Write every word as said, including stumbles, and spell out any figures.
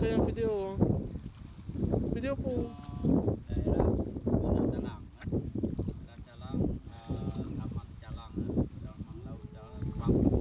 Video. Video apa? Daerah Gunung Calang, eh. Daerah Calang, eh, Taman Calang, eh. Daerah Mang Laut Calang, Simpang